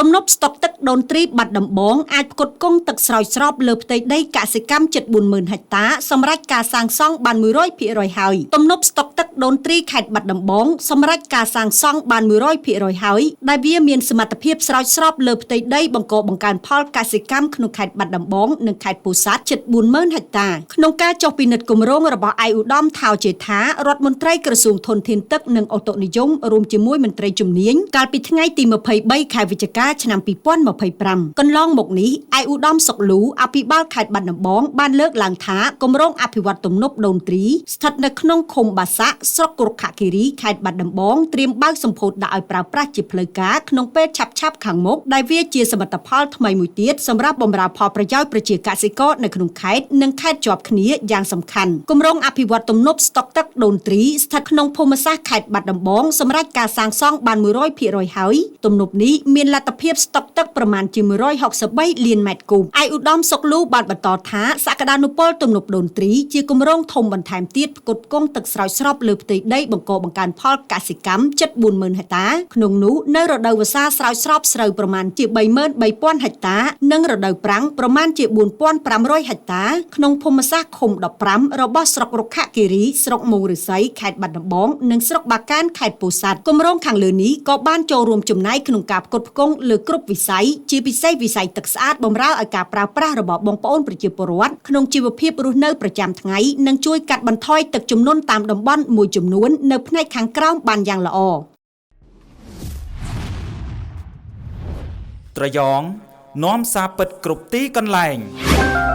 ទំនប់ស្តុកទឹកដូនទ្រីបាត់ដំបងអាចផ្គត់ផ្គង់ទឹកស្រោចស្រពលើផ្ទៃដីកសិកម្មជិត40000ហិកតាសម្រាប់ការសាងសង់បាន100%ហើយទំនប់ស្តុកទឹកដូនទ្រីខេត្តបាត់ដំបងសម្រាប់ការសាងសង់បាន100%ហើយដែលវាមានសមត្ថភាពស្រោចស្រពលើផ្ទៃដីបង្កបង្កើនផលកសិកម្មក្នុងខេត្តបាត់ដំបងនិងខេត្តពោធិ៍សាត់ជិត40000ហិកតាក្នុងការចុះពិនិត្យគម្រោងរបស់ឯកឧត្តមថោជេដ្ឋារដ្ឋមន្ត្រីក្រសួងធនធានទឹកនិងអូតូនិយមរួមជាមួយមន្ត្រីជំនាញកាលពីថ្ងៃទី23ខែវិច្ឆិកាឆ្នាំ2025កន្លងមកនេះឯកឧត្តមសុកលូអភិបាលខេត្តបាត់ដំបងបានលើកឡើងថាគម្រោងអភិវឌ្ឍទំនប់ដូនទ្រីស្ថិតនៅក្នុងឃុំបាសាក់ស្រុករុក្ខគិរីខេត្តបាត់ដំបងត្រៀមបើកសម្ពោធដាក់ឲ្យប្រើប្រាស់ជាផ្លូវការក្នុងពេលឆាប់ៗខាងមុខដែលវាជាសមិទ្ធផលថ្មីមួយទៀតសម្រាប់បម្រើផលប្រយោជន៍ប្រជាកសិករនៅក្នុងខេត្តនិងខេត្តជាប់គ្នាយ៉ាងសំខាន់គម្រោងអភិវឌ្ឍទំនប់ស្តុកទឹកដូនទ្រីស្ថិតក្នុងភូមិសាស្ត្រខេត្តបាត់ដំបងសម្រាប់ការសាងសង់បាន100%ហើយទំនប់នេះមានលទ្ធភាពស្តុកទឹកប្រមាណជា163លានម៉ែត្រគូបឯកឧត្តមសុកលូបានបន្តថាសក្តានុពលទំនប់ដូនទ្រីជាគម្រោងធំបន្ថែមទៀតផ្គត់ផ្គង់ទឹកស្រោចស្រពលើផ្ទៃដីបង្កបង្កើនផលកសិកម្មជិត40000ហិកតាក្នុងនោះនៅរដូវវស្សាស្រោចស្រពស្រូវប្រមាណជា33000ហិកតានិងរដូវប្រាំងប្រមាណជា4500ហិកតាក្នុងភូមិសាស្ត្រឃុំ15របស់ស្រុករុក្ខគិរីស្រុកមោងឫស្សីខេត្តបាត់ដំបងនិងស្រុកបាកានខេត្តពោធិ៍សាត់គម្រោងខាងលើនេះក៏បានចូលរួមចំណែកក្នុងការផ្គត់ផ្គង់លើគ្រប់វិស័យជាពិសេសវិស័យទឹកស្អាតបម្រើឲ្យការប្រើប្រាស់របស់បងប្អូនប្រជាពលរដ្ឋក្នុងជីវភាពរស់នៅប្រចាំថ្ងៃនិងជួយកាត់បន្ថយទឹកជំនន់តាមតំបន់មួយចំនួននៅផ្នែកខាងក្រោមបានយ៉ាងល្អ ត្រយងនាំសារពិតគ្រប់ទីកន្លែង។